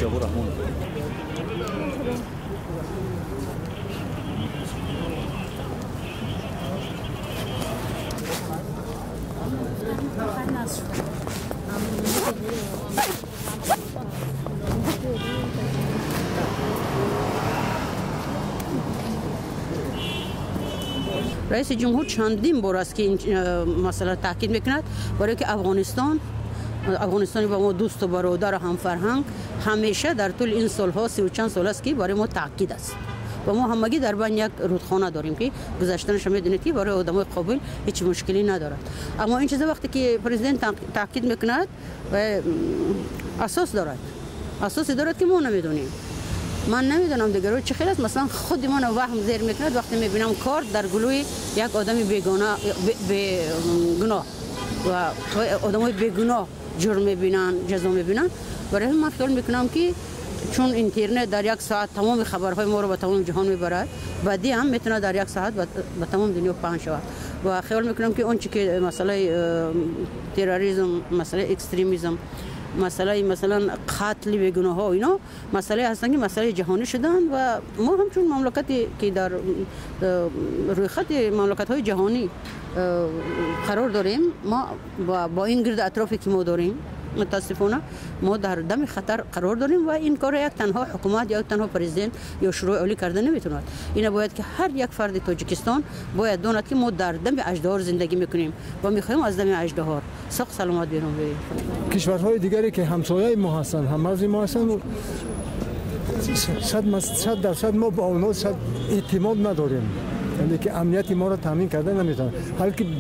Ҷаббор Раҳмонов. Раиси ҷумҳур чандин бор аст ки ин масъала таъкид мекунад, барои ки Афғонистони ба мо дӯсту бародару ҳамфарҳанг ҳамеша дар тӯли ин солҳо 30 чанд сол аст ки барои мо таъкид аст ва мо ҳамагӣ дар байни як рудхона дорем ки гузаштанашро медонед ки барои одамои қобил ҳеҷ мушкиле надорад. Аммо ин чиза вақте ки президент таъкид мекунад, асос дорад, асосе дорад ки мо намедонем. Ман намедонам дигаро чӣ хел аст. Масалан, худи ман ваҳм зер мекунад вақте мебинам кор дар гулӯи як одами бегуноҳ ва одамои бегуноҳ ҷурм мебинанд, ҷазо мебинанд. Барои ман фикр мекунам ки чун интернет дар як соат тамоми хабарҳои моро ба тамоми ҷаҳон мебарад, баъдӣ ҳам метавонад дар як соат ба тамоми дунё паҳн шавад. Ва хаёл мекунам ки он чи ки масъалаи терроризм, масъалаи экстремизм, масъалаи масалан қатли бегуноҳҳо, ино масъалае ҳастанд ки масъалаи ҷаҳонӣ шуданд ва мо ҳамчун мамлакате ки дар рӯйхати мамлакатҳои ҷаҳонӣ қарор дорем, мо бо ин гирди атрофе ки мо дорем, мутаассифона мо дар дами хатар қарор дорем ва ин корро як танҳо ҳукумат ё танҳо президент ё шӯрои олӣ карда наметавонад. Ина бояд ки ҳар як фарди Тоҷикистон бояд донад ки мо дар дами аждаҳор зиндагӣ мекунем ва мехоҳем аз дами аждаҳор соқ саломат берун биёем. Кишварҳои дигаре ки ҳамсояи мо ҳастанд, ҳаммарзи мо ҳастанд, 100% мо ба онҳо эътимод надорем, яъне ки амнияти моро таъмин карда наметавонанд,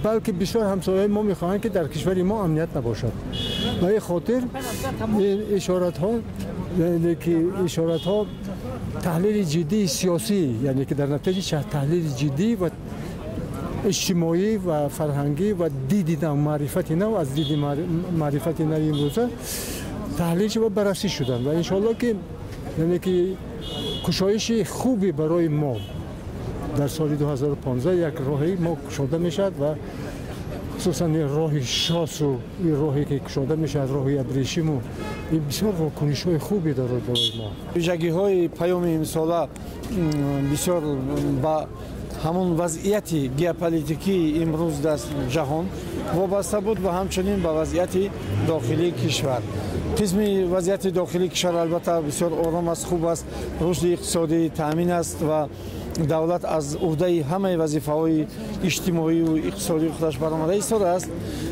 балки бисёр ҳамсояи мо мехоҳанд ки дар кишвари мо амният набошад. Ба ин хотир ин ишоратҳо, яъне ки ишоратҳо таҳлили ҷиддии сиёсӣ, яъне ки дар натиҷаи таҳлили ҷиддӣ ва иҷтимоӣ ва фарҳангӣ ва диди нав, маърифати нав, аз диди маърифати нави имрӯза таҳлил ва баррасӣ шуданд ва иншоалло ки яъне ки кушоиши хубе барои мо дар соли 2015 як роҳи мо кушода мешавад ва хусусан ин роҳи шосу ин роҳе ки кушода мешавад, роҳи абрешиму ин бисёр вокунишҳои хубе дорад барои мо. Вижагиҳои паёми имсола бисёр ба ҳамон вазъияти геополитикии имрӯз дар ҷаҳон вобаста буд ва ҳамчунин ба вазъияти дохилии кишвар. Қисми вазъияти дохилии кишвар албатта бисёр ором аст, хуб аст, рушди иқтисодӣ таъмин аст ва давлат аз уҳдаи ҳамаи вазифаҳои иҷтимоию иқтисодии худаш баромада истодааст,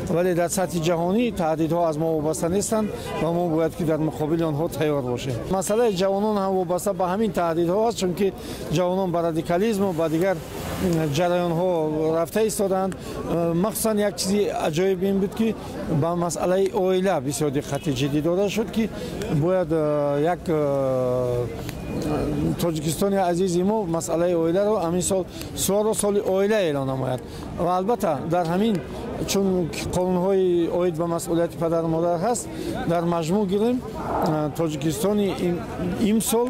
вале дар сатҳи ҷаҳонӣ таҳдидҳо аз мо вобаста нестанд ва мо бояд ки дар муқобили онҳо тайёр бошем. Масъалаи ҷавонон ҳам вобаста ба ҳамин таҳдидҳо аст, чунки ҷавонон ба радикализму ба дигар ҷараёнҳо рафта истодаанд. Махсусан як чизи аҷоиб ин буд ки ба масъалаи оила бисёр диққати ҷиддӣ дода шуд, ки бояд як Тоҷикистони азизи мо масъалаи оиларо ҳамин сол суолро соли оила эълон намояд. Ва албатта дар ҳамин чун қонунҳои оид ба масъулияти падару модар ҳаст, дар маҷмӯъ гирем Тоҷикистони имсол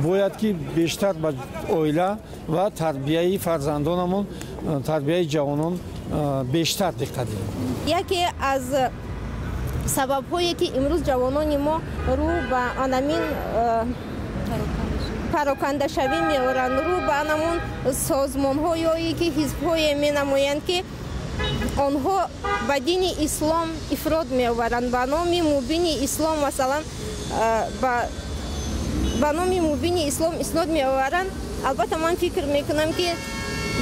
бояд ки бештар ба оила ва тарбияи фарзандонамон, тарбияи ҷавонон бештар диққат диҳем. Яке аз сабабҳое ки имрӯз ҷавонони мо рӯ ба анамин парокандашавӣ меоранд, рӯ ба анамон созмонҳо ё ки ҳизбҳое менамоянд ки онҳо ба дини ислом ифрод меоваранд, ба номи мубини ислом, масалан ба номи мубини ислом иснод меоваранд. Албатта ман фикр мекунам ки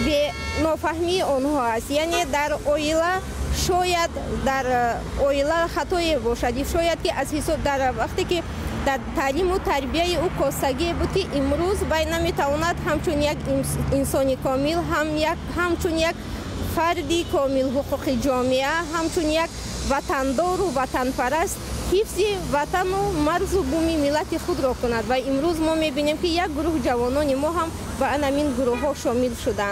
бенофаҳмии онҳо аст, яъне дар оила шояд дар оила хатое бошад, шояд ки аз ҳисоб дар вақте ки дар таълиму тарбияи ӯ косагие буд ки имрӯз вай наметавонад ҳамчун як инсони комил, ҳамчун як фарди комилҳуқуқи ҷомеа, ҳамчун як ватандору ватанпараст ҳифзи ватану марзу буми миллати худро кунад. Ва имрӯз мо мебинем ки як гурӯҳ ҷавонони мо ҳам ба анамин гурӯҳҳо шомил шуданд.